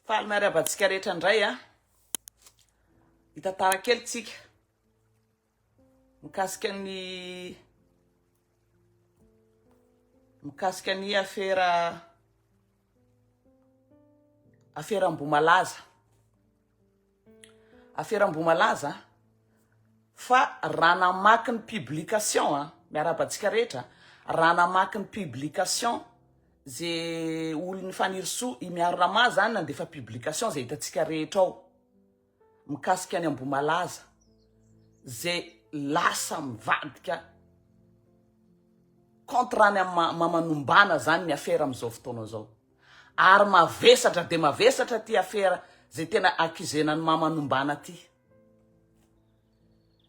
Faly miarahaba antsika rehetra indray a. Hitantara kely tsika mikasika ny mikasika ny afera afera Ambohimalaza. Afera Ambohimalaza fa raha namaky ny publication a, miarahaba antsika rehetra, raha namaky ny publication ze olon'ny Fanirisoa, i Miaro Rama zany nandefa publication ze hitantsika rehetra ao mikasika ny Ambohimalaza ze lasa mivadika contre any amin'ny mamanombana zany ny afera amin'izao fotoana izao. Ary mavesatra dia mavesatra ty afera zay tena accusena ny mama nombana ty.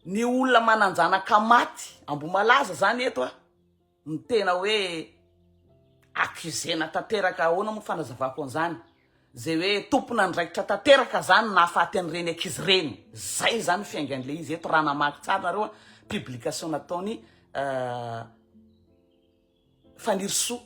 Ny olona mananjanaka maty Ambohimalaza zany eto a no tena hoe accusena tanteraka ahoana moa fanazavako an'izany zay hoe tompon'andraikitra tanteraka zany nahafaty an'ireny ankizy ireny zay zany fiaingan'le izy eto raha namaky tsara nareo a publication nataony euh, Fanirisoa.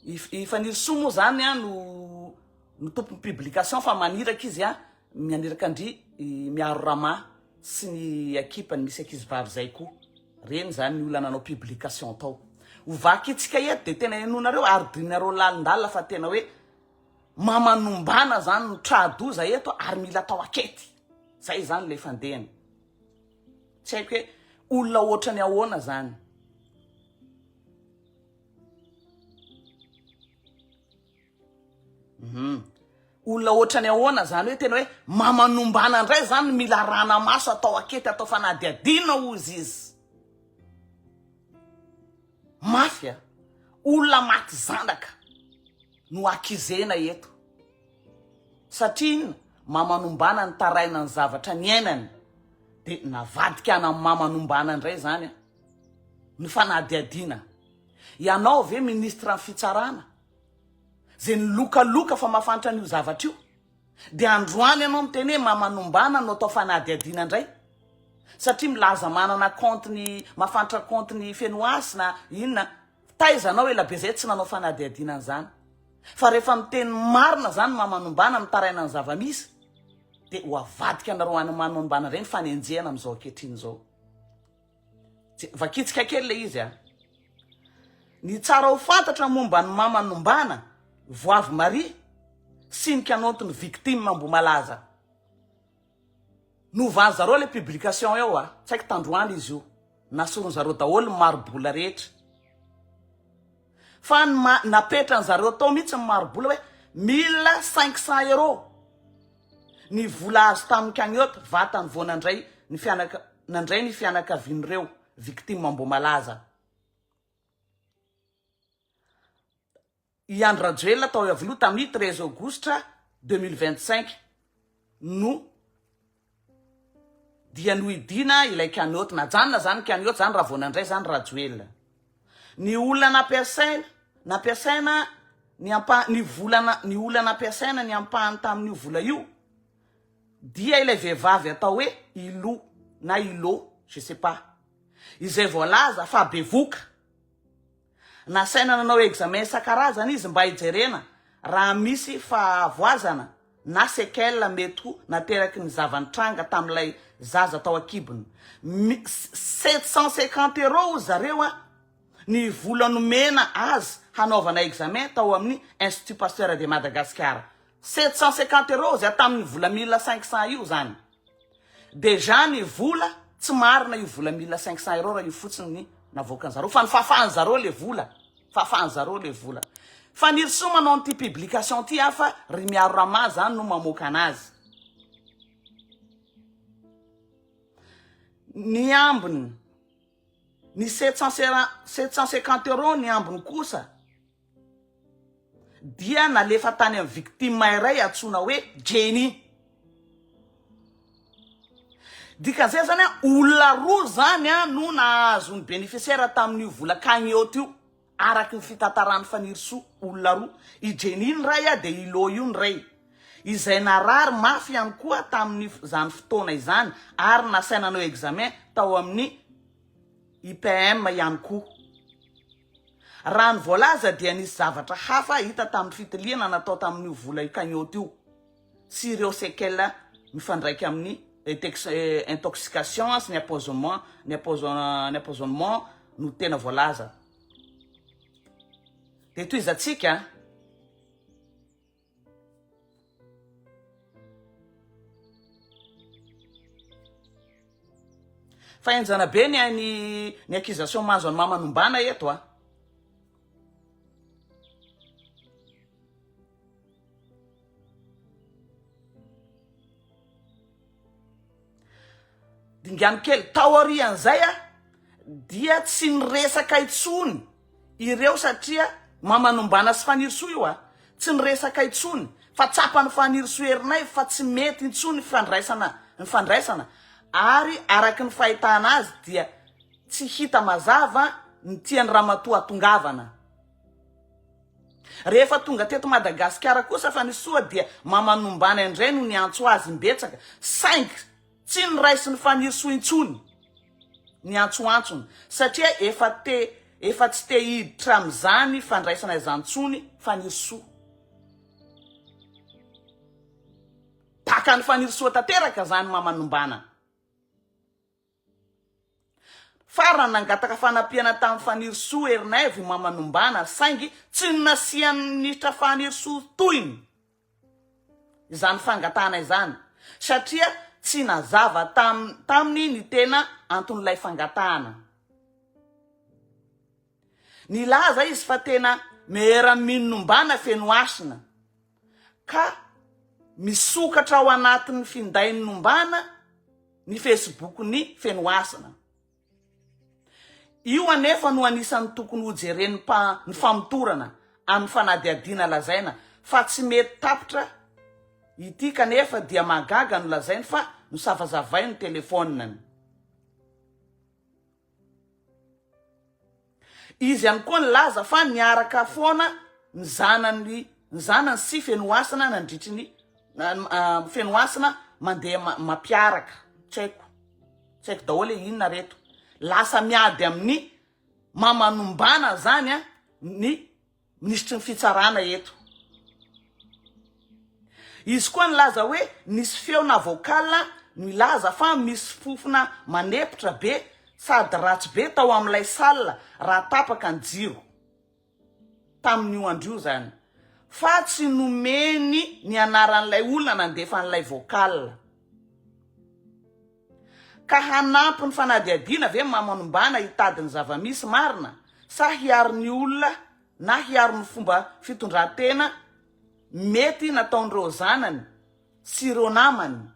I Fanirisoa moa zany a no no tompon'ny publication fa maniraka izy a, maniraka an-dry Miaro Rama sy ny ekipany misy ankizy vavy zay koa. Reny zany ny olona nanao publication tao. Ho vakintsika eto de tena henoinareo ary dininareo lalindalina fa tena hoe mamanombana zany no tra-doza eto ary mila atao akety. Zay zany le fandehany. Tsy haiko hoe olona ohatrany ahoana zany. Mhm. Olona ohatrany ahoana zany hoe tena hoe mamanombana indray zany mila rana maso atao akety atao fanadihadiana ozy izy. Mafy a. Olona maty zanaka no akizena eto. Satria inona? Mamanombana nitaraina ny zavatra niainany dia navadika any amin'ny mamanombana indray izany ny fanadihadiana. Ianao ve ministre ny fitsarana izay nilokaloka fa mahafantra an'io zavatra io dia androany ianao miteny hoe mamanombana no atao fanadihadiana indray satria milaza manana compte ny mahafantra compte ny Fenohasina inona Taiza anao ela be zay tsy nanao fanadihadiana an'izany. Fa rehefa miteny marina zany mamanombana mitaraina ny zava-misy de ho avadika anareo any manombana indray ny fanenjehana amin'izao ankehitriny izao. Vakitsika kely le izy a. Ny tsara ho fantatra momba ny mamanombana Voavy Marie sy ny kanotin'ny victime Ambohimalaza. Novany zareo le publication eo a, tsy haiko tandroany izy io, nasoriny zareo daholo ny mari-bola rehetra. Fa ny ma napetrany zareo tao mihitsy ny mari-bola hoe 1500 euros ny vola azo tamin'ny cagnotte vatany vao nandray ny fianaka nandray ny fianakavian'ireo victime Ambohimalaza. I Andry Rajoelina tao Iavoloha tamin'ny 13 aogositra 2025 no dia nohidiana ilay cagnotte. Najanona izany cagnotte izany raha vao nandray izany Rajoelina. Ny olona nampiasaina, nampiasaina ny ampa, ny vola, ny olona nampiasaina ny ampahany tamin'io vola io dia ilay vehivavy atao hoe Ilo na Ilo, je sais pas, izay voalaza fa bevoka. Nasaina nanao examen isan-karazany izy mba hijerena raha misy fahavoazana na séquelles mety ho nateraky ny zava-nitranga tamin'ilay zaza tao an-kibony. 750 euros hozy zareo a! ny vola nomena azy hanaovana examen tao amin'ny Institut Pasteur de Madagascar. 750 euros hozy a tamin'ny vola 1500 io zany. Déjà ny vola tsy marina io vola 1500 euros raha io fotsiny ny navoakan zareo fa ny fahafahan zareo le vola fahafahan zareo le vola. Fanirisoa manao an'ity publication ty aho fa ry Miaro Rama zany no mamoaka anazy. Ny ambiny ny 750 euros ny ambiny kosa dia nalefa tany amin'ny victime iray antsoina hoe Jenny. Dikan'izay zany a, olona roa zany a no nahazo ny bénéficiaire tamin'io vola cagnotte io, araky ny fitantaran'i Fanirisoa, olona roa, i Jenny ny iray a, dia i Lo io ny iray, izay narary mafy ihany koa tamin'izany fotoana izany ary nasaina nanao examen tao amin'ny IPM ihany koa. Raha ny voalaza dia nisy zavatra hafa hita tamin'ny fitiliana natao tamin'io vola io cagnotte io. sy ireo séquelles mifandraika amin'ny intoxication sy ny empoisonnement, ny empoisonnement no tena voalaza. Dia tohizantsika. Fa henjana be ny ny ny accusation mahazo an'i Mama Nombana eto a. Dingano kely, tao aorian'izay a dia tsy niresaka intsony ireo satria Mamanombana sy Fanirisoa io a, tsy niresaka intsony fa tsapan'i Fanirisoa Ernaivo fa tsy mety intsony ny fandraisana ny fandraisana ary araky ny fahitana azy dia tsy hita mazava ny tian'i ramatoa hatongavana. Rehefa tonga teto Madagasikara kosa Fanisoa dia Mamanombana indray no niantso azy imbetsaka saingy tsy noraisin'i Fanirisoa intsony ny antsoantsony satria efa te efa tsy te hiditra amin'izany fandraisana izany intsony Fanirisoa. Takan'i Fanirisoa tanteraka izany Mamanombana. Farany, nangataka fanampiana tamin'i Fanirisoa Ernaivo i Mama Nombana saingy tsy nasian'ny minisitra Fanirisoa tohiny izany fangatahana izany satria tsy nazava taminy ny tena anton'ilay fangatahana. Nilaza izy fa tena meilleur mino Nombana feno hasina ka misokatra ao anatin'ny findain'i Nombana ny Facebook-n'i Fenohasina. Io anefa no anisan'ny tokony hojeren'ny mpa ny famotorana amin'ny fanadihadiana lazaina fa tsy mety tapitra ity kanefa dia mahagaga no lazainy fa nosavazavainy ny telefaoniny. Izy ihany koa nilaza fa niaraka foana ny zanany ny zanany sy Fenohasina nandritry ny Fenohasina mandeha mampiaraka tsy haiko tsy haiko daholo hoe inona reto lasa miady amin'ny mamanombana zany a ny Minisitry ny fitsarana eto. Izy koa nilaza hoe nisy feo na vocal nilaza fa misy fofona manepotra be sady ratsy be tao amin'ilay salle raha tapaka ny jiro. Tamin'io andro io izany. Fa tsy nomeny ny anaran'ilay olona nandefa an'ilay vocal. Ka hanampy ny fanadihadiana ve Mamanombana hitady ny zava-misy marina sa hiaro ny olona na hiaro ny fomba fitondran-tena mety nataon'ireo zanany sy ireo namany?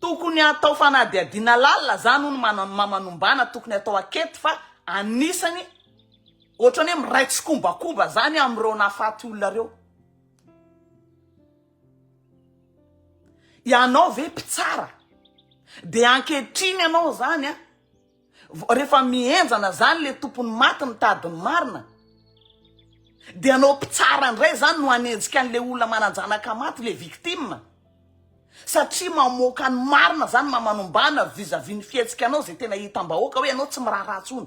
Tokony hatao fanadihadiana lalina zany hono Mamanombana tokony hatao ankety fa anisany ohatrany hoe miray tsikombakomba zany amin'ireo nahafaty olona ireo. Ianao ve mpitsara? De ankehitriny ianao zany a, rehefa mihenjana zany le tompony maty mitady ny marina, de ianao mpitsara indray zany no hanenjika an'le olona manan-janaka maty, le victime, satria mamoaka ny marina zany mamanombana vis à vis ny fihetsika anao zay tena hitam-bahoaka hoe ianao tsy miraharaha tsony.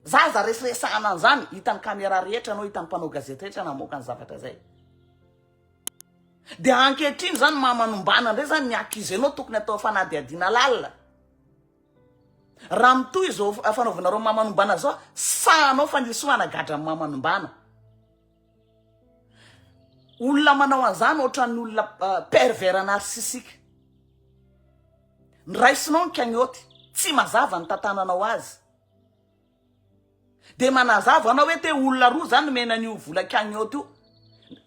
Zaza resiresahana an'izany, hitan'ny camera rehetra anao, hitan'ny mpanao gazety rehetra namoaka ny zavatra zay. Dia ankehitriny zany mamanombana indray zany ny accusé-nao tokony atao fanadihadiana lalina. Raha mitohy izao fanaovanareo mamanombana zao, sahanao fa nisy hanagadra ny mamanombana. Olona manao an'izany ohatran'ny olona pervers narcissique. Ny raisinao ny cagnotte, tsy mazava ny tantananao azy. Dia manazava anao hoe te olona roa zany nomena an'io vola cagnotte io.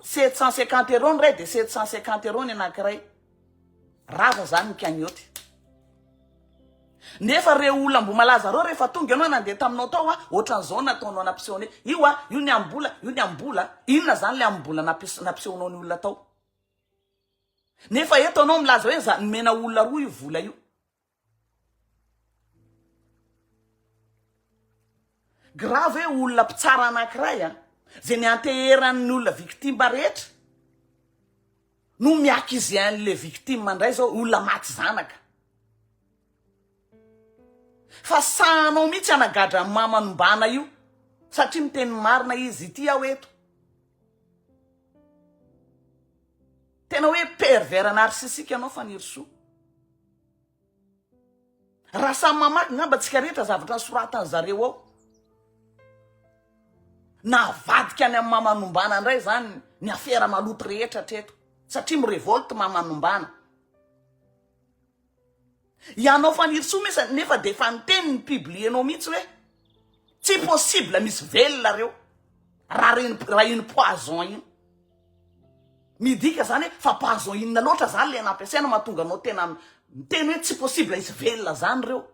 750 euros ny iray dia 750 euros ny anankiray. Rava zany ny cagnotte. Nefa reo olona mbo malaza reo rehefa tonga ianao nandeha taminao tao a, ohatran'izao nataonao nampiseho io a, io ny ambola, io ny ambola, inona zany le ambola nampisehonao ny olona tao? Nefa eto anao milaza hoe za nomena olona roa io vola io. Grave hoe olona mpitsara anankiray a, zay nianteheran'ny olona victime rehetra no mi-accuser an'le victime indray zao, olona maty zanaka. Fa sahanao mihitsy hanagadra an'i Mama Nombana io satria miteny marina izy, ity aho eto. Tena hoe pervers narcissique ianao Fanirisoa. Raha samy mamaky ngamba tsika rehetra zavatra soratany zareo ao. Navadika any amin'ny mamanombana indray zany ny afera maloto rehetra hatreto. Satria mi-revolte mamanombana. Ianao Fanirisoa mesa nefa dia efa niteny ny publier-nao mihitsy hoe tsy possible misy velona reo raha reny raha iny poison iny. Midika zany hoe fa poison inona loatra zany le nampiasaina mahatonga anao tena miteny hoe tsy possible hisy velona zany reo.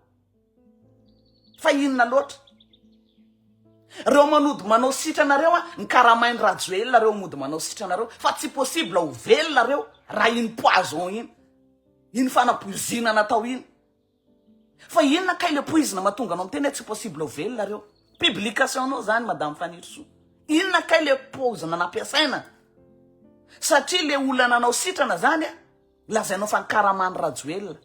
Fa inona loatra? Reo manody manao sitrana reo a, ny karamainy Rajoelina reo mody manao sitrana reo fa tsy possible ho velona reo raha iny poison iny. Iny fanapoizinana atao iny. Fa inona kay le poizina mahatonga anao miteny hoe tsy possible ho velona reo? Publication nao zany madame Fanirisoa. Inona kay le poizina nampiasaina? Satria le olona nanao sitrana zany a, lazainao fa nikaraman'i Rajoelina.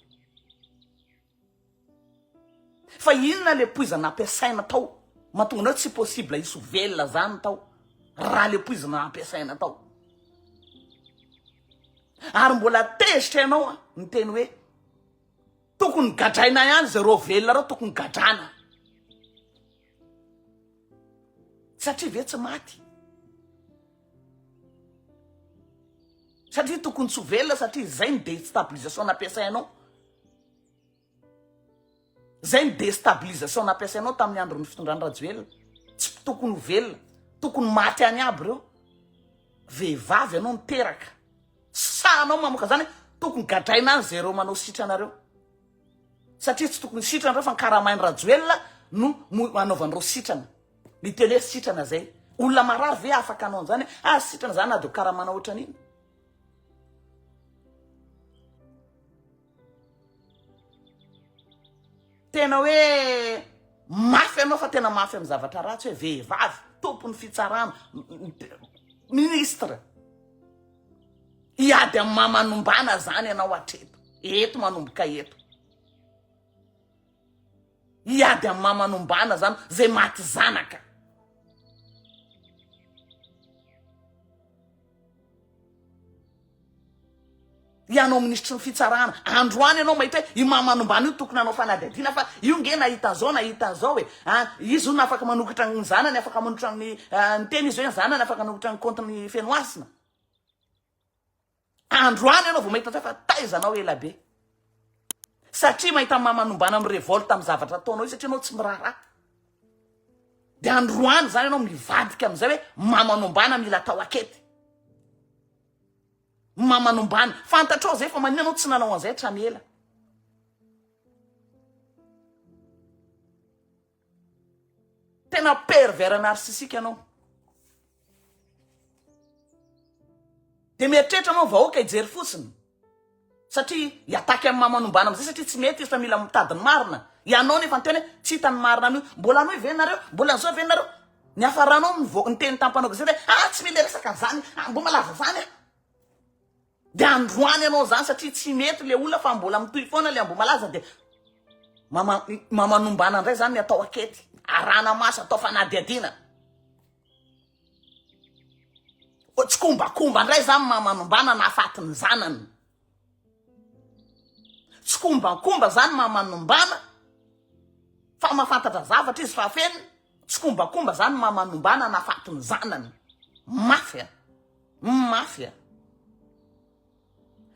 Fa inona le poizina nampiasaina tao mahatonga anao tsy possible hisy ho velona zany tao raha le poizina nampiasaina tao. Ary mbola tezitra ianao a miteny hoe tokony gadraina ihany zareo velona reo tokony gadrana. Satria ve tsy maty? Satria tokony tsy ho velona satria izay ny déstabilisation nampiasainao. Zay ny destabilisation nampiasainao tamin'ny andron'ny fitondrana Rajoelina. Tsy tokony ho velona, tokony maty any aby ireo. Vehivavy ianao niteraka. Sahanao mamoaka zany hoe tokony gadraina any zay reo manao sitrana reo. Satria tsy tokony sitrana reo fa ny karamain'i Rajoelina no anaovan'ireo sitrana. Miteny hoe sitrana zay. Olona marary ve afaka hanao an'izany hoe ah sitrana zany na dia karamana ohatran'iny. Tena hoe mafy ianao fa tena mafy amin'ny zavatra ratsy hoe vehivavy tompon'ny fitsarana ministre hiady amin'ny mamanombana zany ianao hatreto eto manomboka eto hiady amin'ny mamanombana zany zay maty zanaka Ianao minisitry ny fitsarana, androany ianao mahita hoe i Mamanombana io tokony hanao fanadihadiana fa io nge nahita an'izao nahita an'izao e, ah izy hono afaka manokatra ny zanany, afaka manokatra ny niteny izy hoe ny zanany afaka manokatra ny compte-ny Fenohasina. Androany ianao vao mahita an'izay fa taiza anao ela be. Satria mahita Mamanombana mi-revolte amin'ny zavatra ataonao io satria ianao tsy miraharaha. Dia androany izany ianao mivadika amin'izay hoe Mamanombana mila atao akety. Mamanombana. Fantatrao zay fa maninona anao tsy nanao an'izay hatramy ela. Tena pervers narcissique ianao. Dia mieritreritra anao vahoaka hijery fotsiny. Satria hiataky amin'ny mamanombana amizay satria tsy mety izy fa mila mitady ny marina. Ianao nefa niteny hoe tsy hita ny marina an'io. Mbola hanohy ve nareo? Mbola an'izao ve nareo? Niafaranao nivoaka niteny tamin'ny mpanao gazety hoe ah tsy mila resaka an'izany, ah mbo malaza zany ah. Dia androany ianao zany satria tsy mety le olona fa mbola mitohy foana le Ambohimalaza dia mama mamanombana indray zany ny atao akety. Arahana maso atao fanadihadiana. Tsikombakomba indray zany mamanombana nahafaty ny zanany. Tsikombakomba zany mamanombana fa mahafantatra zavatra izy fa afeniny. Tsikombakomba zany mamanombana nahafaty ny zanany. Mafy a! Mafy a!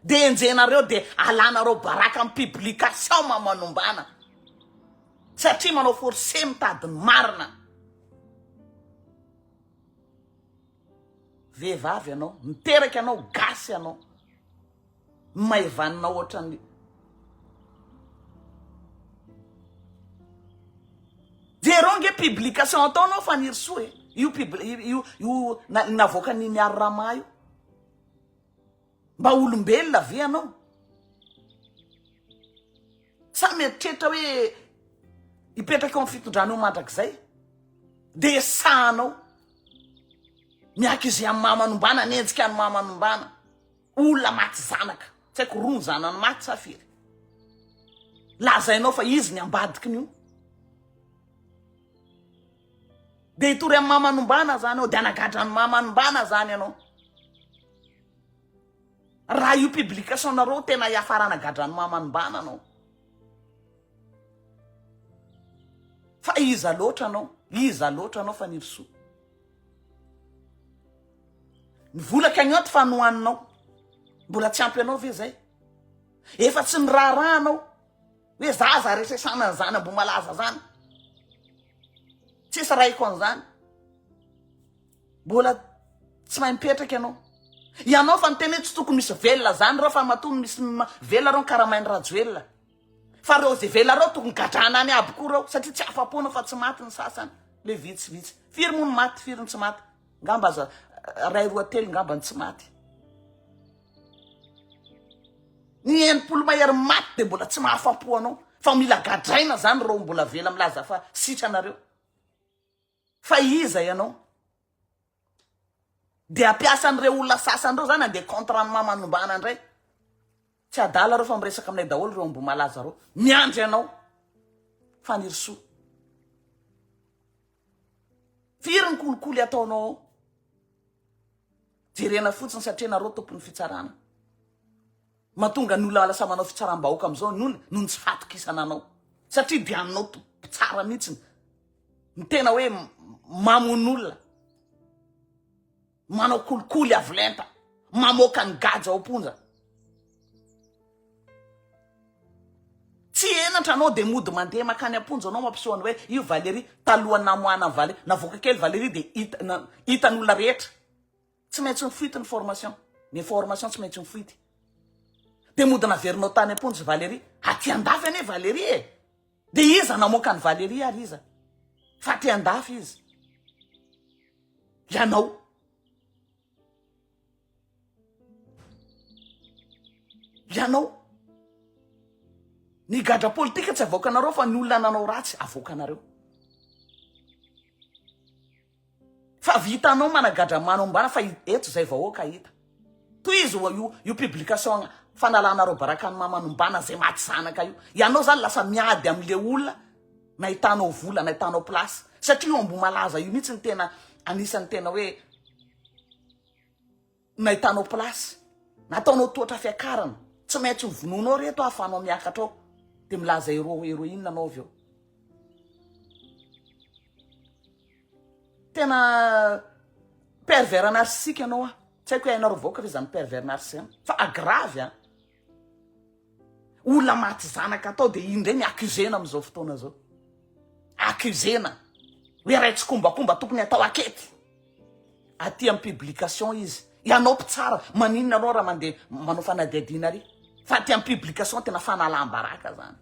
De enjehinareo de alanareo baraka am publication mamanombana satria manao force mitady ny marina. Vehivavy ianao, miteraka ianao, gasy ianao. Maivanina ohatran'ny Jereo nge publication ataonao Fanirisoa e. Io pub io io navoakan'i Miaro Rama io. Mba olombelona ve ianao? Sa mieritreritra hoe hipetraka eo amin'ny fitondrana eo mandrakizay? Dia esahanao miaky izay amin'ny maha-manombana, hanenjika ny maha-manombana. Olona maty zanaka, tsy haiko roa ny zanany maty sa firy. Lazainao fa izy ny ambadikiny io. Dia hitory amin'ny maha-manombana zany ao, dia hanagadra ny maha-manombana zany ianao. Raha io publication nareo tena hiafarana gadran'ny mamanombana anao. Fa iza loatra anao? Iza loatra anao Fanirisoa? Ny vola cagnotte fa nohaninao. Mbola tsy ampy anao ve zay? Efa tsy niraharaha anao hoe zaza resesana an'izany Ambohimalaza zany. Tsisy raiko an'izany. Mbola tsy mahay mipetraka ianao. Ianao fa niteny hoe tsy tokony misy velona zany reo fa matoa misy velona reo karamain'i Rajoelina. Fa reo ze velona reo tokony gadrana any aby koa reo satria tsy afa-po anao fa tsy maty ny sasany. Le vitsivitsy. Firy moa ny maty, firy ny tsy maty. Ngamba aza ray roa telo ngamba ny tsy maty. Ny 60 mahery maty de mbola tsy mahafa-po anao. Fa mila gadraina zany reo mbola vela milaza fa sitrana reo. Fa iza ianao? De hampiasa an'ireo olona sasany ireo zany handeha contre an'i Mamanombana indray. Tsy adala ireo fa miresaka aminay daholo ireo Ambohimalaza ireo. Miandry anao. Fanirisoa. Firy ny kolikoly ataonao ao? Jerena fotsiny satria nareo tompon'ny fitsarana. Mahatonga ny olona lasa manao fitsaram-bahoaka amin'izao ny olona noho ny tsy fahatokisana anao. Satria dia aminao mpitsara mihitsy ny tena hoe mamono olona. Manao kolikoly avo lenta. Mamoaka ny gadra ao am-ponja. Tsy henatra anao dia mody mandeha makany am-ponja anao mampiseho ny hoe io Valérie talohan'ny namoahana an'i Valérie, navoaka kely Valérie dia hita, hitan'olona rehetra. Tsy maintsy mifoity ny formation. Ny information tsy maintsy mifoity. Dia mody naverinao tany am-ponja Valérie. Aty andafy anie Valérie e. Dia iza namoaka an'i Valérie ary iza? Fa aty andafy izy. Ianao. Ianao. Ny gadra politika tsy avoakanareo fa ny olona nanao ratsy avoakanareo. Fa vitanao managadra manombana fa eto zay vahoaka hita. Tohizo io io publication fanalanareo baraka ny mamanombana zay maty zanaka io. Ianao zany lasa miady amle olona nahitanao vola nahitanao place satria io Ambohimalaza io mihitsy ny tena anisan'ny tena hoe Nahitanao place, nataonao tohatra fiakarana, tsy maintsy ho vonoinao reto ahafahanao miakatra ao, dia milaza hero heroine anao avy eo. Tena pervers narcissique ianao ah. Tsy haiko hoe hainareo vahoaka ve zany pervers narcissique zany fa grave an. Olona maty zanaka atao dia iny indray ny accusena amin'izao fotoana izao. Accusena hoe ray tsikombakomba tokony atao akety. Aty amin'ny publication izy. Ianao mpitsara, maninona anao raha mandeha manao fanadihadiana ary? Fa aty amin'ny publication tena fanalam-baraka zany.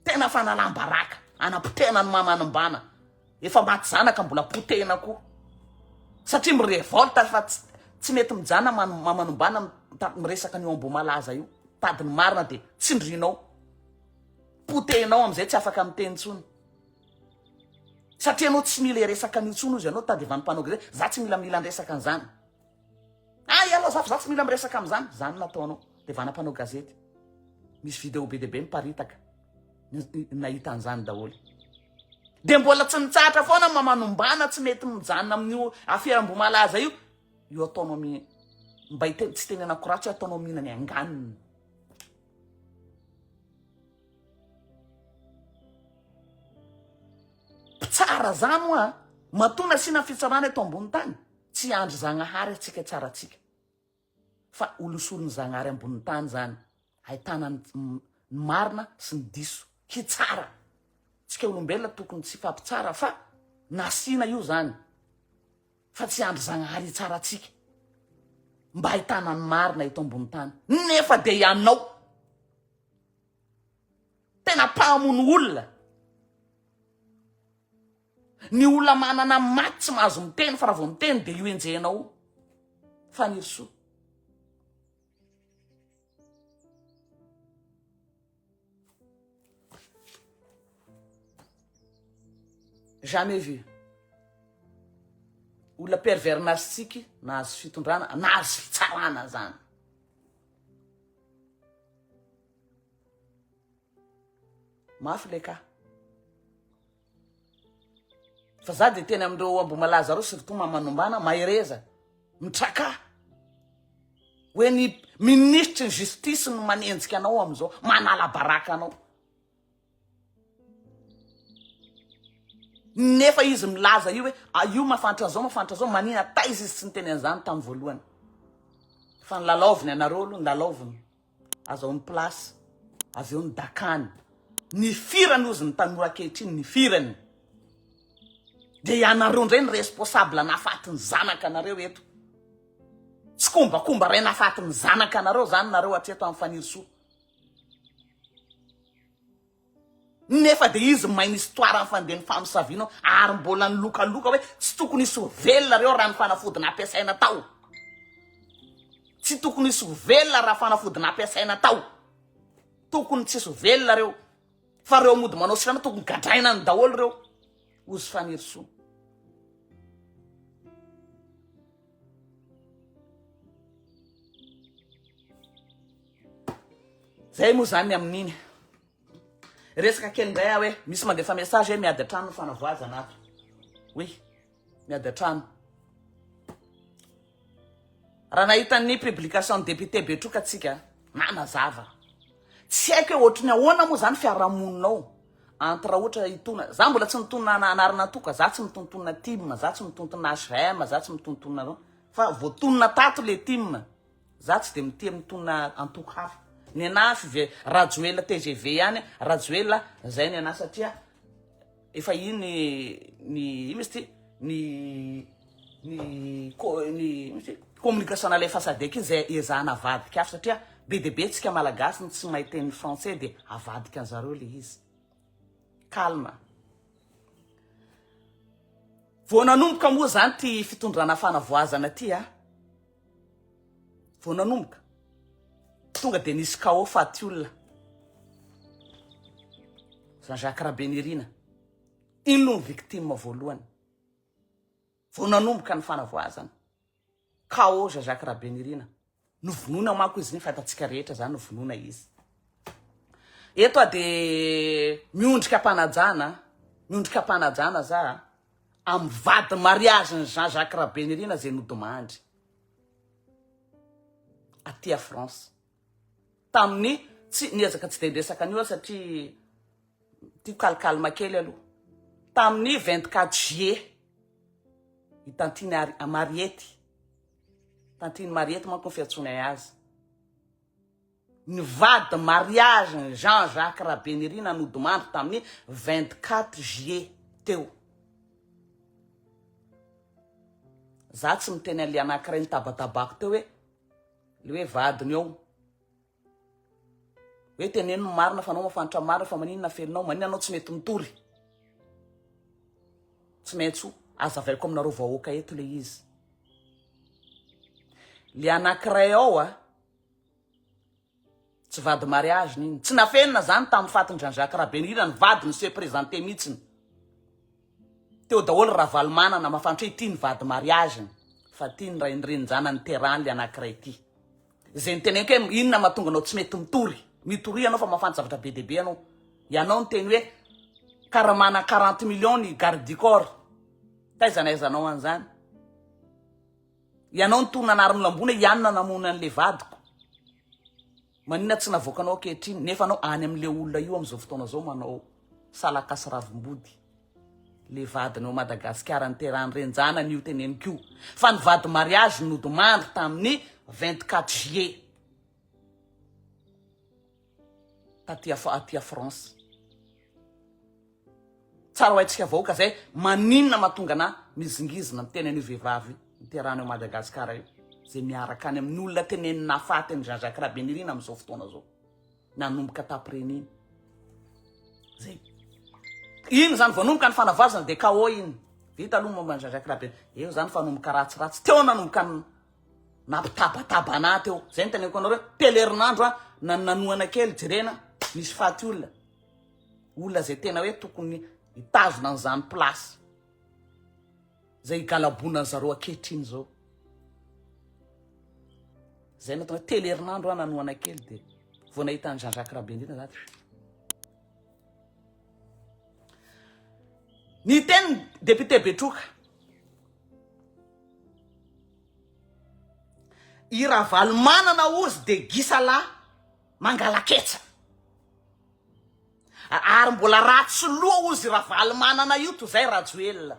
Tena fanalam-baraka, anapotehana ny mamanimbana. Efa maty zanaka mbola potehina koa. Satria mi-revolte fa tsy mety mijanona mamanombana miresaka an'io Ambohimalaza io. Tady ny marina dia tsindrinao. Potehinao amin'izay tsy afaka miteny intsony. Satria ianao tsy mila hiresaka an'io intsony ozy ianao tadiavan'ny mpanao gazety, za tsy mila mila miresaka an'izany. Ah ianao za fa za tsy mila miresaka amin'izany. Zany nataonao. Dia vana mpanao gazety. Misy vidéo be dia be miparitaka. Nahita an'izany daholo. Dia mbola tsy mitsahatra foana mamanombana tsy mety mijanona amin'io afera Ambohimalaza io. Io ataonao mi mba hite tsy tenenako ratsy ataonao mihinana anganina. Mpitsara zany hoa matoa nasiana fitsarana eto ambony tany tsy andry Zagnahary atsika tsara atsika fa olosolon'i Zagnahary ambony tany zany ahitana ny marina sy ny diso hitsara tsika olombelona tokony tsy fampitsara fa nasiana io zany fa tsy andry Zagnahary hitsara atsika mba ahitana ny marina eto ambony tany nefa dia ianao Tena mpamono olona. Ny olona manana maty tsy mahazo miteny fa raha vao miteny dia io enjehinao io. Fanirisoa. Jamais vu. Olona pervers narcissique nahazo fitondrana, nahazo fitsarana zany. Mafy le cas. Fa za de teny amin'ireo Ambohimalaza reo surtout Mamanombana, mahereza, mitrakà. Hoe ny minisitry ny justice no manenjika anao amin'izao, manala baraka anao. Nefa izy milaza io hoe ah, io mafantra an'izao, mafantra an'izao, manina taiza izy tsy niteny an'izany tamin'ny voalohany. Fa ny lalaoviny anareo aloha, ny lalaoviny. Azahoany place, avy eo ny dakany. Ny firany ozy ny tanora ankehitriny, ny firany. Dia ianareo indray ny responsable nahafaty ny zanaka anareo eto. Tsikombakomba ray nahafaty ny zanaka anareo zany nareo hatreto amin'ny Fanirisoa. Nefa dia izy mahay ny histoire ny fandehan'ny famosaviana ao ary mbola nilokaloka hoe tsy tokony hisy ho velona reo raha ny fanafody nampiasaina tao. Tsy tokony hisy ho velona raha fanafody nampiasaina tao. Tokony tsy hisy ho velona reo. Fa reo mody manao silamo tokony gadraina any daholo reo. Ozy Fanirisoa. Zay moa zany amin'iny. Resaka kely indray aho hoe misy mandefa message hoe miady an-trano ny fanavoazana ato. Oui, miady an-trano. Raha nahita ny publication ny député Betroka tsika, nanazava. Tsy haiko hoe ohatry ny ahoana moa zany fiarahamonina ao. Entre ohatra itona, za mbola tsy nitonona anarana antoko, za tsy mitontonona tim, za tsy mitontonona HVM, za tsy mitontonona fa voatonona tato le tim. Za tsy de mitia mitonona antoko hafa. Ny anah five Rajoelina tgv ihany, Rajoelina zay ny anah satria efa iny ny ino izy ty ny ny ko ny ino izy ty communication nalefa sadec iny zay ezahana avadika hafa satria be dia be tsika malagasy ny tsy mahay teny français de avadika an'zareo le izy. Calme. Vao nanomboka moa zany ty fitondrana fanavoazana ty a. Vao nanomboka, tonga dia nisy KO faty olona. Jean Jacques Rabenirina, iny no victime voalohany. Vao nanomboka ny fanavoazana. KO Jean Jacques Rabenirina. Novonoina manko izy iny, fantatsika rehetra zany, novonoina izy. Eto aho dia miondrika am-panajana, miondrika am-panajana za amin'ny vady mariazin'i Jean Jacques Rabenirina izay nodimandry aty à France. Tamin'ny tsy niezaka tsy dia niresaka an'io aho satria tiako calme kely aloha. Tamin'ny 24 juillet i tantine Ary Mariety, tantine Mariety manko ny fiantsoanay azy. Ny vady mariage-n'i Jean Jacques Rabenirina nodimandry tamin'ny 24 juillet teo. Za tsy miteny an'le anankiray nitabatabako teo hoe le hoe vadiny ao. Hoe teneno ny marina fa anao mafantra marina fa maninona afeninao, maninona anao tsy mety mitory. Tsy maintsy ho azavaiko aminareo vahoaka eto le izy. Le anankiray ao a Tsy vady mariage iny. Tsy nafenina zany tamin'ny fatin'i Jean Jacques Rabenirina ny vadiny se présenter mihitsiny. Teo daholo Ravalomanana mafantra hoe ity ny vady mariage-ny fa ity ny rain-drenin-janany niterahany le anankiray ity. Izay niteneniko hoe inona mahatonga anao tsy mety mitory. Mitoria ianao fa mahafantatra zavatra be dia be ianao. Ianao niteny hoe karamana 40 millions ny garde du corps. Taiza nahaizanao an'izany? Ianao nitony nanary ny lambony hoe ianona namono an'le vadiko. Maninona tsy navoakanao ankehitriny nefa anao any amin'le olona io amin'izao fotoana izao manao salakasy ravimbody. Le vadiny ao Madagasikara niterahany renjanany io teneniko io. Fa ny vady mariage nodimandry tamin'ny 24 juillet taty aty France. Tsara ho haintsika vahoaka zay maninona mahatonga anah mizingizina miteny an'io vehivavy niterahana eo Madagascar io zay miaraka any amin'ny olona tenenina hafaty an'i Jean Jacques Rabenirina amin'izao fotoana zao nanomboka tapreny iny zay iny zany voanomboka ny fanavazana de KO iny vita aloha momba an'i Jean Jacques Rabenirina eo zany fa nomboka ratsiratsy teo nanomboka ny nampitabataba anah teo zay ny teneniko anareo telo herinandro a na nanohana kely jerena nisy faty olona Olona izay tena hoe tokony hitazona an'izany place izay higalabonan'ny zareo ankehitriny izao. Izay no atao hoe telo herinandro aho nanohana kely dia vao nahita an'i Jean Jacques Rabenirina za dia Ny teny Député Betroka. I Ravalomanana ozy de gisalahy mangalaketsa. Ary mbola ratsy loha ozy Ravalomanana io toy zay Rajoelina.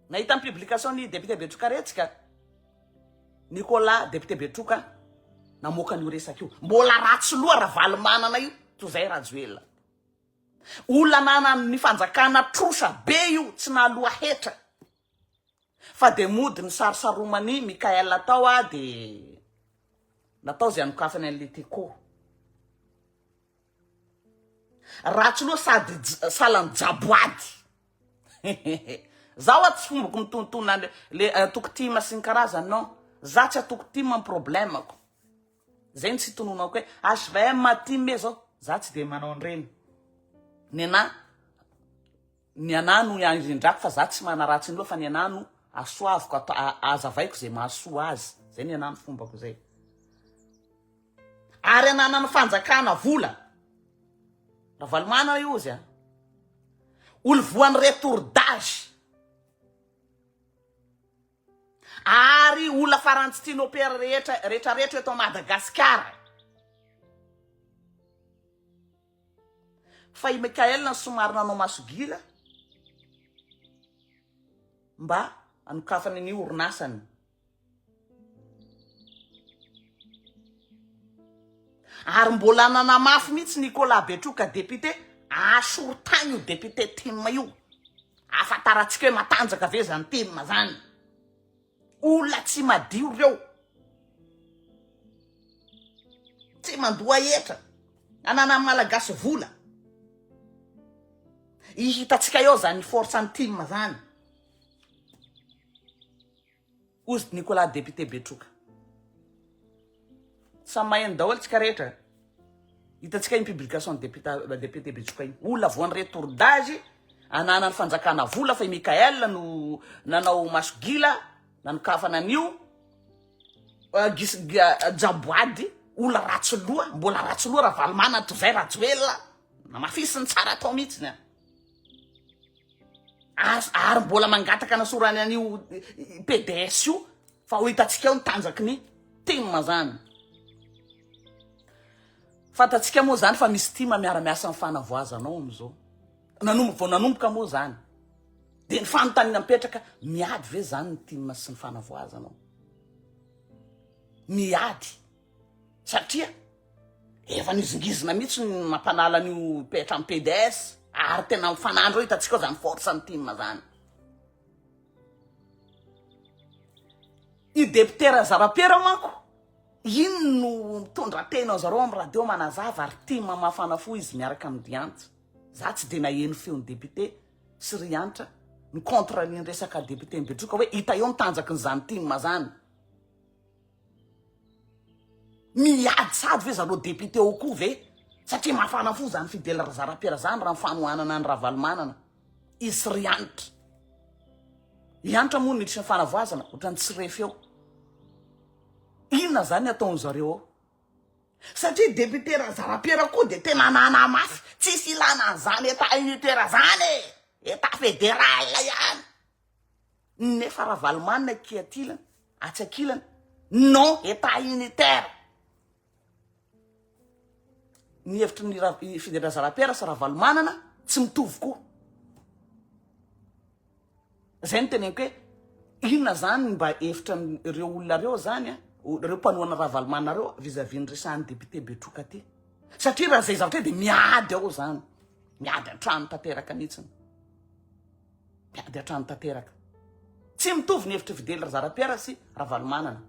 Nahita ny publication ny député Betroka retsika. Nicolas député Betroka namoaka an'io resaka io. Mbola ratsy loha Ravalomanana io toy zay Rajoelina. Olona nanan'ny fanjakana trosa be io tsy nahaloa hetra. Fa de mody nisarosaroman'i Mickaël tao ah de natao zay hanokafany an'le Tiko. Ratsy loha sady salan'ny jaboady. Zaho ah tsy fombako mitontona le antoko tim sy ny karazany non. Za tsy antoko tim ny problème-ko. Zay no tsy tononako hoe HVM tim e zao. Za tsy de manao an'ireny. Nenà ny anà no indrindrako fa za tsy manaratsy ny loha fa ny anà no asoaviko ato azavaiko zay mahasoa azy. Zay ny anà ny fombako zay. Ary ananan'ny fanjakana vola. Ravalomanana io ozy a. Olo voan'ny retour d'âge. Ary olona farany tsy tian'ny opera rehetra retraretra eto Madagasikara. Fa i Mickaël no somary nanao maso gila mba hanokafany ny orinasany. Ary mbola nanamafy mihitsy Nicolas Betroka député, asorotagny io député tim io. Ahafantarantsika hoe matanjaka ve zany tim zany. Olona tsy madio reo. Tsy mandoa hetra. Ananan'ny Malagasy vola. Hitantsika eo zany force an'ny tim zany. Ozy Nicolas député Betroka. Samy maheno daholo tsika rehetra. Hitantsika iny publication député député Betroka iny. Olona voan'ny retour d'âge, ananan'ny fanjakana vola fa i Mickaël no nanao maso gila, nanokafana an'io. Gis jaboady, olona ratsy loha, mbola ratsy loha Ravalomanana toy izay Rajoelina. Namafisiny tsara atao mihitsy ny. Ary ary mbola mangataka anasorany an'io PDS io fa ho hitantsika eo ny tanjaky ny tim zany. Fantatsika moa zany fa misy tim miara-miasa amin'ny fanavoazana ao amin'izao. Nanomboka vao nanomboka moa zany. Dia ny fanontaniana mipetraka, miady ve zany ny tim sy ny fanavoazana ao? Miady. Satria efa nizingizina mihitsy ny mampanala an'io hatramin'ny PDS ary tena mifanandro eo hitantsika ao zany force ny tim zany. I député Razarapiera manko iny no mitondra tena zareo amin'ny radio manazava ary tim mafana fo izy miaraka amin'ny Rianitra. Za tsy de naheno feon'ny député sy Rianitra ny contre an'iny resaka député Betroka hoe hita eo ny tanjakin'izany tim zany. Miady sady ve zareo député ao koa ve? Satria mafana fo zany Fidèle Razarapiera zany raha ny fanohanana an'i Ravalomanana. Izy sy ry Hanitra. I Hanitra moa niditra ny fanavoazana, ohatran'ny tsy re feo. Inona zany ataon'zareo ao? Satria député Razarapiera koa dia tena nanamafy, tsisy ilana an'izany état unitaire zany e! État fédéral ihany. Nefa Ravalomanana aky atilany, atsy ankilany, non état unitaire. Ny hevitry ny Ra- i Fidèle Razarapiera sy Ravalomanana tsy mitovy koa. Zay no teneniko hoe inona zany mba hevitra ireo olona reo zany a, ireo mpanohana Ravalomanana reo vis-à-vis ny resahan'ny député Betroka ty. Satria raha zay zavatra io de miady ao zany, miady an-trano tanteraka mihitsiny. Miady hatrany tanteraka. Tsy mitovy ny hevitr'i Fidèle Razarapiera sy Ravalomanana.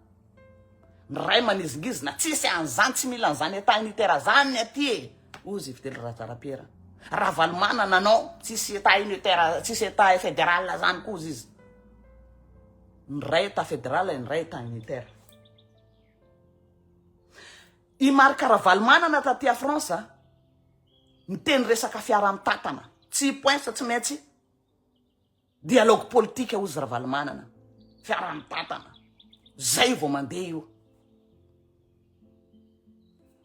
Ny ray manizingizina, tsisy an'izany, tsy mila an'izany état unitaire zany ny aty e! Hozy i Fidèle Razarapiera. Ravalomanana non, tsisy état unitaire, tsisy état fédéral zany koa hozy izy. Ny ray état fédéral, ny ray état unitaire. I Marc Ravalomanana taty à France, miteny resaka fiaraha-mitantana, tsy poinsa tsy maintsy dialogue politique hozy Ravalomanana, fiaraha-mitantana, zay vao mandeha io.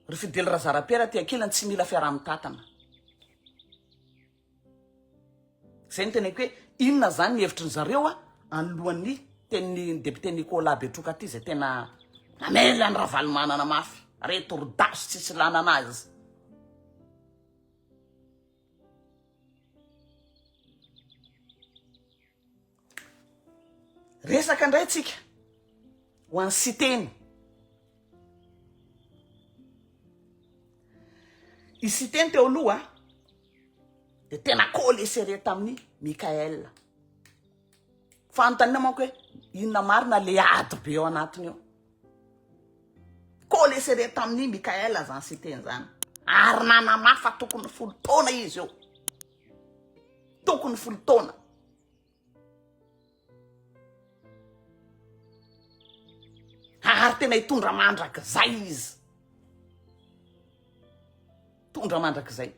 Ry Fidèle Razarapiera aty ankilany tsy mila fiaraha-mitantana. Zay no teneniko hoe inona zany ny hevitry ny zareo a anoloan'ny tenin'ny député Nicolas Betroka ty zay tena namely an'i Ravalomanana mafy. Reto ry daso tsisy ilana anazy. Resaka indray tsika ho an'i Siteny. I Siteny teo aloha dia tena collé serré tamin'i Mickaël. Fanontaniana manko hoe inona marina le ady be ao anatiny eo. Collé serré tamin'i Mickaël zany Siteny zany. Ary nanamafa tokony folo taona izy eo. Tokony folo taona. Ary tena hitondra mandrakizay izy. Tondra mandrakizay.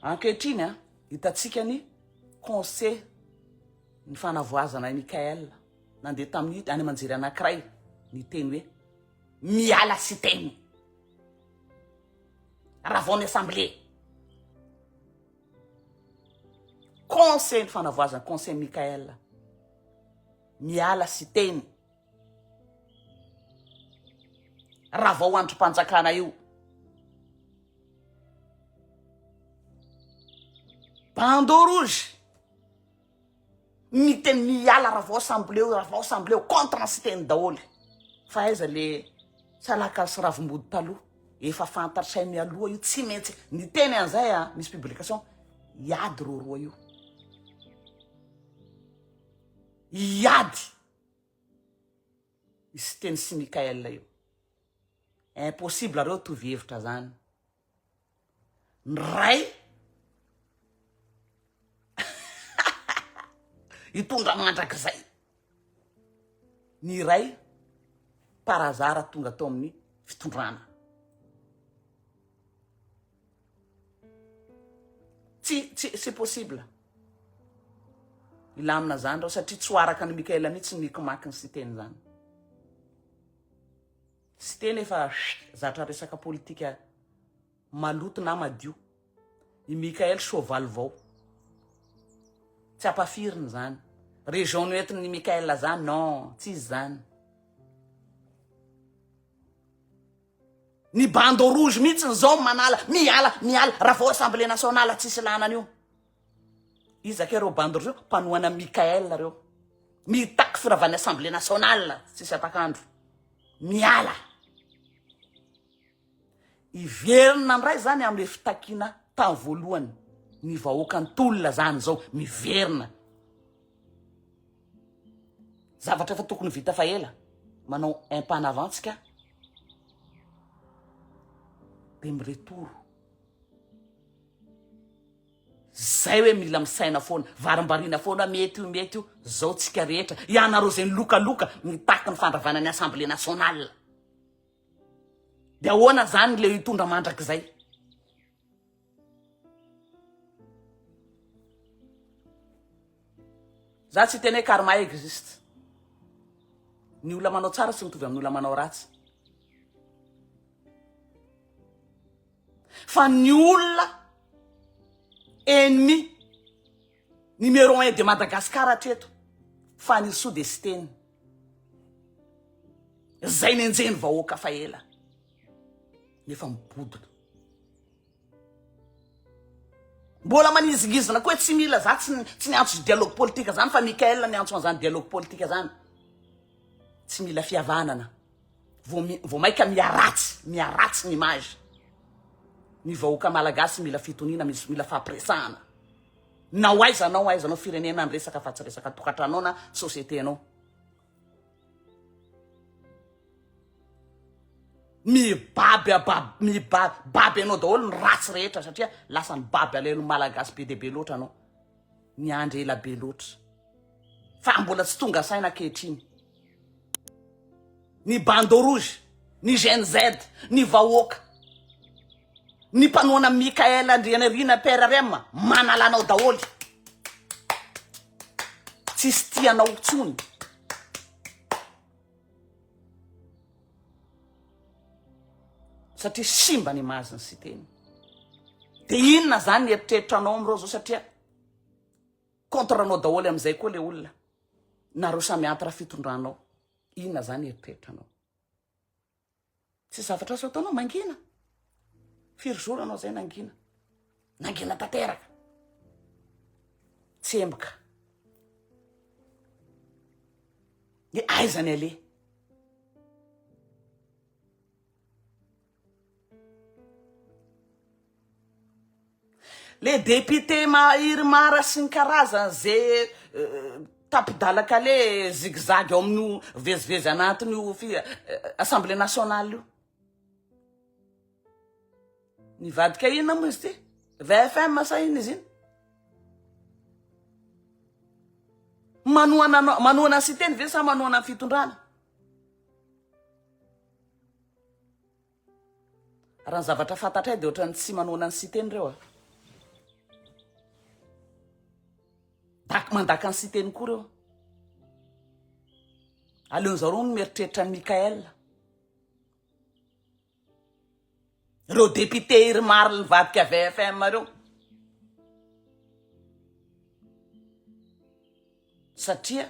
Ankehitriny a, hitantsika ny conseil ny fanavoazana i Mickaël nandeha tamin'ny any aman-jery anankiray niteny hoe miala Siteny. Ravao ny assemblée. Conseil ny fanavoazana, conseil Mickaël. Miala Siteny. Ravao andrim-panjakana io. Bandeau rouge. Miteny miala ravao assemblée io, ravao assemblée io, contre ny Siteny daholo. Fa aiza le salaka sy ravimbody taloha? Efa fantatray mialoha io, tsy maintsy niteny an'izay a, misy publication, hiady reo roa io. Hiady i Siteny sy Mickaël io. Impossible reo hitovy hevitra zany. Ny ray hitondra mandrakizay. Ny iray par hasard tonga tao amin'ny fitondrana. Tsy, tsy, c'est possible. Hilamina zany reo satria tsy ho araka an'i Mickaël mihitsy ny mikimaky ny Siteny zany. Siteny efa zatra resaka politika maloto na madio. I Mickaël soavaly vao. Tsy ampafiriny zany. Région noentin'i Mickaël zany non, tsy izy zany. Ny bandeau rouge mihitsy zao manala, miala, miala, raha vao assemblée nationale tsisy ilana an'io. Iza kay reo bandy reo? Mpanohana Mickaël reo. Mitaky firavan'ny assemblée nationale tsisy atakandro. Miala. Hiverina ndray zany amle fitakiana tany voalohany. Ny vahoaka nitolona zany zao miverina. Zavatra efa tokony vita fa ela. Manao un pas en avant tsika. De miretour. Zay hoe mila misaina foana, varimbariana foana hoe mety io mety io, zao tsika rehetra, ianareo zay nilokaloka mitaky ny fandravana ny assemblée nationale. De ahoana zany le hitondra mandrakizay? Za tsy hiteny hoe karma existe. Ny olona manao tsara tsy mitovy amin'ny olona manao ratsy. Fa ny olona ennemi numéro un de Madagascar hatreto Fanirisoa dia Siteny. Zay nenjehin'ny vahoaka fa ela nefa mibodona. Mbola manizingizina koa hoe tsy mila za tsy tsy niantso dialogue politique zany fa Mickaël niantso an'izany dialogue politique zany. Tsy mila fihavanana. Vao vao maika miharatsy, miharatsy ny image. Ny vahoaka malagasy mila fitoniana, misy mila fampiresahana. Na ho aiza anao aiza anao firenena ny resaka fa tsy resaka tokantranao na société anao. Mibaby ababy mibaby baby anao daholo ny ratsy rehetra satria lasa nibaby alahelo malagasy be dia be loatra anao. Niandry ela be loatra. Fa mbola tsy tonga saina ankehitriny. Ny bandeau rouge, ny Gen Z, ny vahoaka, ny mpanohana Mickaël Andrianirina PRRM manala anao daholo. Tsisy tia anao intsony. Satria simba ny image-n'ny Siteny. De inona zany ny eritreritranao amreo zao satria contre anao daholo amizay koa le olona. Nareo samy entre fitondranao. Inona zany eritreritranao? Tsy zavatra azo ataonao, mangina. Firy jour anao zay nangina? Nangina tanteraka. Tsemboka. Ny aiza ny aleha? Le député Irmar sy ny karazany ze tapidalaka le zigzag ao amin'io vezivezy anatin'io assemblée nationale io. Nivadika inona moa izy ity? VFM sa inona izy iny? Manohana manohana ny Siteny ve sa manohana ny fitondrana? Raha ny zavatra fantatray dia ohatran'ny tsy manohana ny Siteny ireo a. Dak mandaka ny Siteny koa ireo. Aleon'ny zareo no mieritreritra an'i Mickaël. Ireo député Irmar nivadika VFM ireo. Satria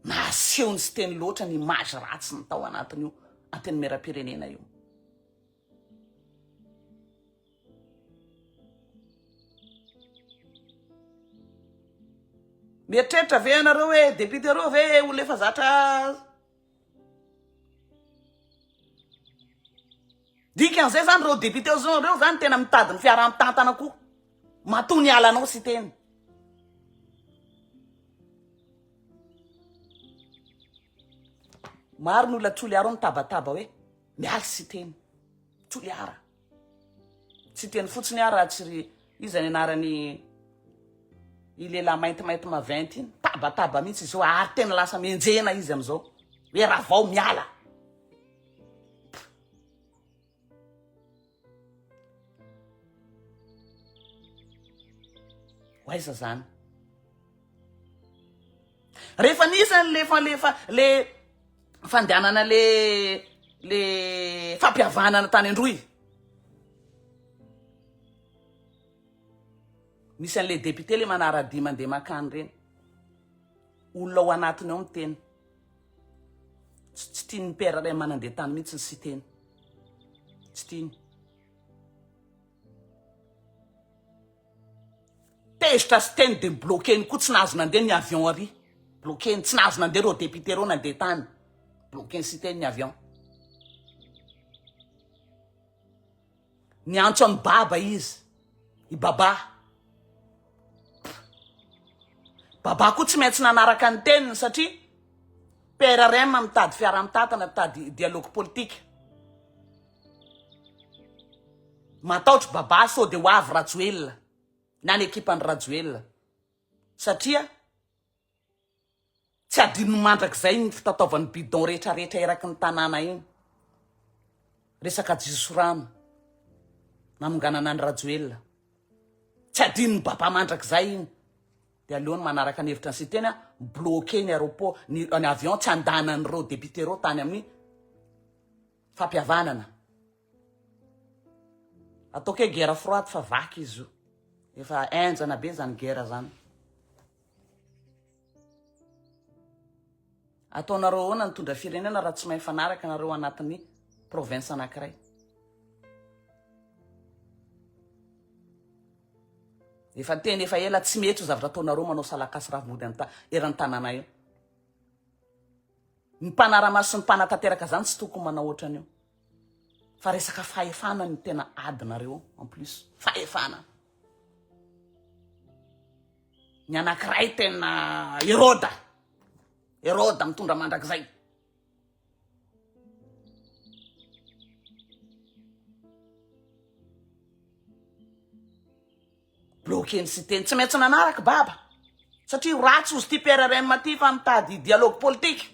nahaseho ny Siteny loatra ny image ratsiny tao anatin'io antenimierampirenena io. Mieritreritra ve ianareo hoe député ireo ve olona efa zatra Dikan'izay zany ireo député ireo zany tena mitady ny fiaraha-mitantana koa. Matoa ny alanao Siteny. Maro ny olona Toliara ao mitabataba hoe miala Siteny. Toliara. Siteny fotsiny aho raha tsy ry iza ny anarany i lehilahy maintimainty maventy iny. Tabataba mihitsy izy io ary tena lasa mienjehina izy amin'izao. Hoe ravao miala. Ho aiza zany? Rehefa nisy an'le fa le fa le fandehanana le le fampihavanana tany Androy. Misy an'le député le manara-dia mandeha mankany reny. Olona ao anatiny ao miteny. Tsy tian'ny PRRM nandeha tany mihitsy ny Siteny. Tsy tiany. Tezitra Siteny dia bloqué-ny koa tsy nahazo nandeha ny avion ary. Bloqué-ny, tsy nahazo nandeha ireo député ireo nandeha tany. Bloqué-ny Siteny ny avion. Niantso an'i Baba izy. I Baba. Baba koa tsy maintsy nanaraka ny teniny satria PRRM mitady fiaraha-mitantana, mitady dialogue politique. Mataotry Baba sao dia ho avy Rajoelina na ny ekipan'i Rajoelina satria Tsy adinony mandrakizay ny fitataovan'ny bidon rehetra rehetra eraky ny tanàna iny. Resaka jiro sy rano. Nanonganana an'i Rajoelina. Tsy adinon'i Baba mandrakizay iny. Dia aleony manaraka ny hevitra ny Siteny a, mi-bloquer ny aéroport, ny ny avion tsy handanan'ireo députés ireo tany amin'ny fampihavanana. Ataoko hoe guerre froide fa vaky izy io. Efa henjana be zany guerre zany. Ataonareo ahoana ny tondra firenena raha tsy mahay mifanaraka nareo anatin'ny province anankiray? Efa teny efa ela tsy mety io zavatra ataonareo manao salakasy ravimody anta eran'ny tanàna io. Ny mpanaramaso sy ny mpanatanteraka zany tsy tokony manao ohatran'io. Fa resaka fahefana no tena adinareo en plus. Fahefana. Ny anankiray tena Heroda. Heroda mitondra mandrakizay. Bloqué ny siteny. Tsy maintsy nanaraka baba. Satria ratsy ozy ty PRRM ty fa mitady dialogue politique.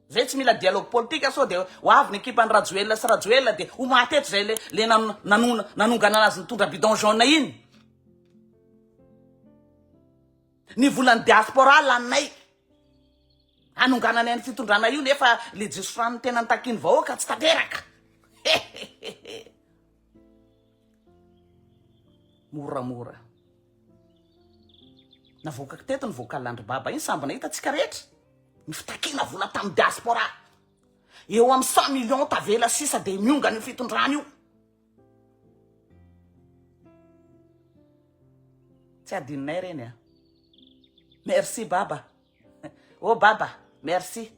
Zay tsy mila dialogue politique sao de ho avy ny ekipan'i Rajoelina sy Rajoelina de ho maty eto zay le le nanona nanongana anazy nitondra bidon jaune iny. Ny volan'ny diaspora laninay hanonganana ny fitondrana io nefa le Jesosy tena nitakian'ny vahoaka tsy tanteraka. Hehehehe. Moramora. Navoakako teto ny vocal an-dry Baba iny, samby nahita tsika rehetra. Ny fitakiana vola tamin'ny diaspora. Eo amin'ny 100 millions tavela sisa dia miongana io fitondrana io. Tsy adinonay reny a. Merci Baba. Oh Baba, merci.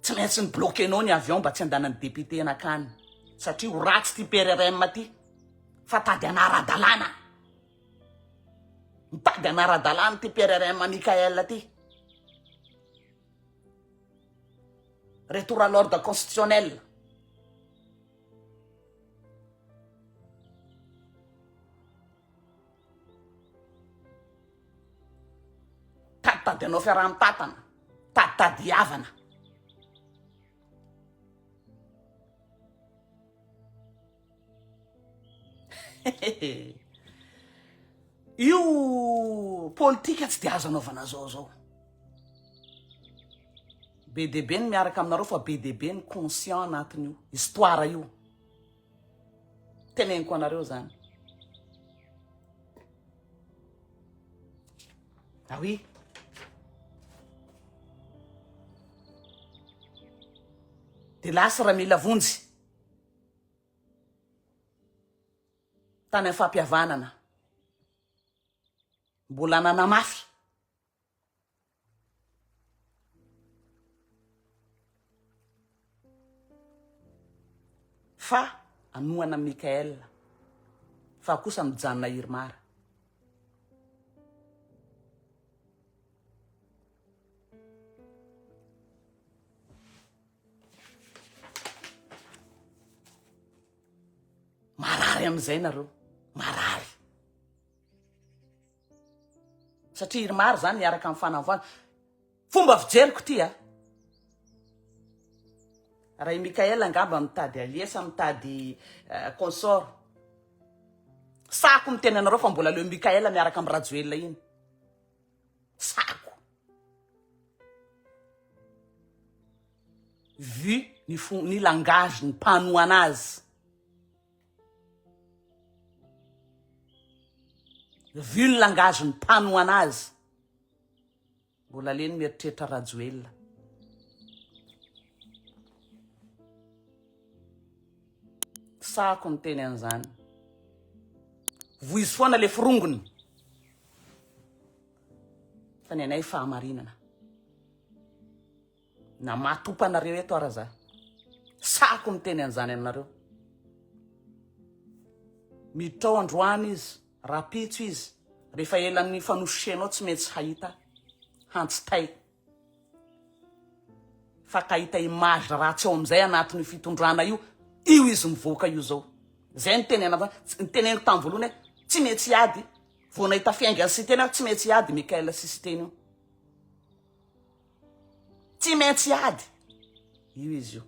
Tsy maintsy ni bloquer-nao ny avion mba tsy handanan'ny député nakany satria ho ratsy ty PRRM ty fa tady hanara-dalàna. Mitady hanara-dalàna ty PRRM Mickaël ty. Retour à l'ordre constitutionnel. Taditady anao fiaraha-mitatana, taditady havana. Io politika tsy de azo anaovana zao zao. Be dia be ny miaraka aminareo fa be dia be ny conscient anatin'io histoire io. Teneniko anareo zany. Ah oui. De lasa Ramila Vonjy. Tany amin'ny fampihavanana. Mbola nanamafy. Fa anohana Mickaël fa kosa mijanona Irmar. Marary amin'izay nareo, marary. Satria Irmar zany miaraka amin'ny fanavoana. Fomba fijeriko ty a. Raha i Mickaël angamba mitady allié sa mitady euh, consort. Sako miteny anareo fa mbola leo Mickaël miaraka amin'ny Rajoelina iny. Sako. Vu ny fo ny langage ny mpanohana azy. Vu ny langage ny mpanohana azy, mbola leny mieritreritra Rajoelina. Sahako niteny an'izany. Voizo foana le forongony. Fa ny anay fahamarinana. Na matopa anareo eto ara za. Sahako miteny an'izany aminareo. Miditra ao androany izy, rapitso izy, rehefa elan'ny fanosihena tsy maintsy hahita hantsitay. Fa ka hahita image ratsy ao amin'izay anatin'io fitondrana io, io izy mivoaka io zao. Zay ny teny anava, ny teneniko tamin'ny voalohany hoe tsy maintsy hiady, vao nahita fiaingan'i Siteny aho, tsy maintsy hiady Mickaël sy Siteny io. Tsy maintsy hiady. Io izy io.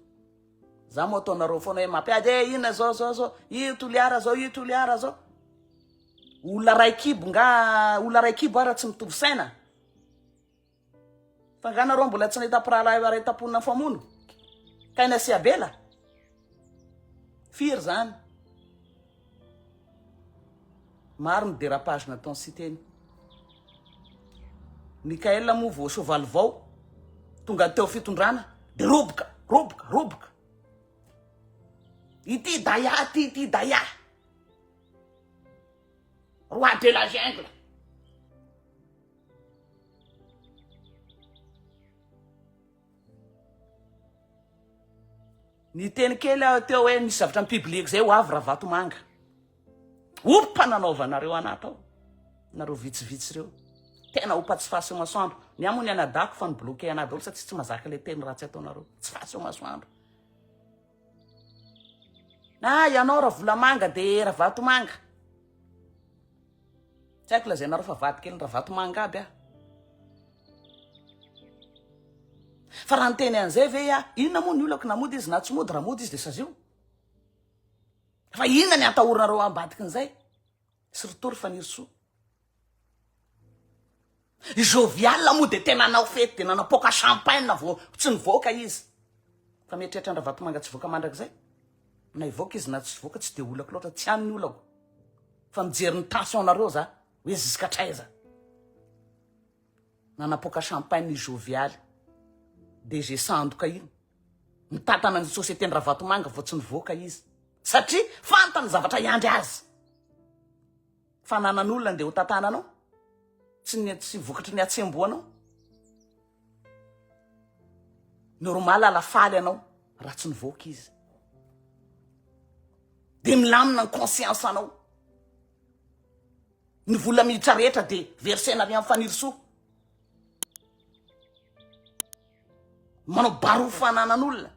Za moa ataonareo foana hoe mampiady e inona zao zao zao, io Toliara zao, io Toliara zao. Olona ray kibo nga, olona ray kibo ara tsy mitovy saina. Fa nga nareo mbola tsy nahita mpirahalahy iray tamponina nifamono? Kaina sy Abela? Firy zany? Maro ny dérapage nataon'i Siteny. Mickaël moa vao soavaly vao tonga teo fitondrana de roboka, roboka, roboka. Ity Daya ity, ity Daya. Roi de la jungle. Niteny kely aho teo hoe nisy zavatra ni-publier-ko zay ho avy Ravatomanga. Opa nanaovanareo anah tao. Nareo vitsivitsy reo. Tena opa tsy fasy eo masoandro. Ny ahy moa ny anadahiko fa ni-bloquer anah daholo satria tsy mazaka le teny ratsy ataonareo. Tsy fasy eo masoandro. Na ianao Ravolamanga de Ravatomanga. Tsy haiko lazainareo fa vady kely Ravatomanga aby aho. Fa raha niteny an'izay ve aho, inona moa ny olako na mody izy na tsy mody, raha mody izy de sazio. Fa inona ny atahoranareo ambadikin'izay? Surtout ry Fanirisoa. I Jovial moa de tena nanao fety de nanapoaka champagne vao tsy nivoaka izy. Fa mieritreritra an-dRavatomanga tsy hivoaka mandrakizay? Na hivoaka izy na tsy hivoaka tsy de olako loatra, tsy any ny olako. Fa mijery ny tension nareo za hoe ziskatraiza. Nanapoaka champagne i Jovialy, DG sandoka iny, mitantana ny société ny Ravatomanga vao tsy nivoaka izy. Satria fantany ny zavatra hiandry azy. Fananan'olona ndeha ho tantananao, tsy ny tsy vokatry ny hatsembohanao. Normal la faly anao raha tsy nivoaka izy. Dia milamina ny conscience anao. Ny vola miditra rehetra dia versena avy amin'ny Fanirisoa. Manao barofo fananan'olona.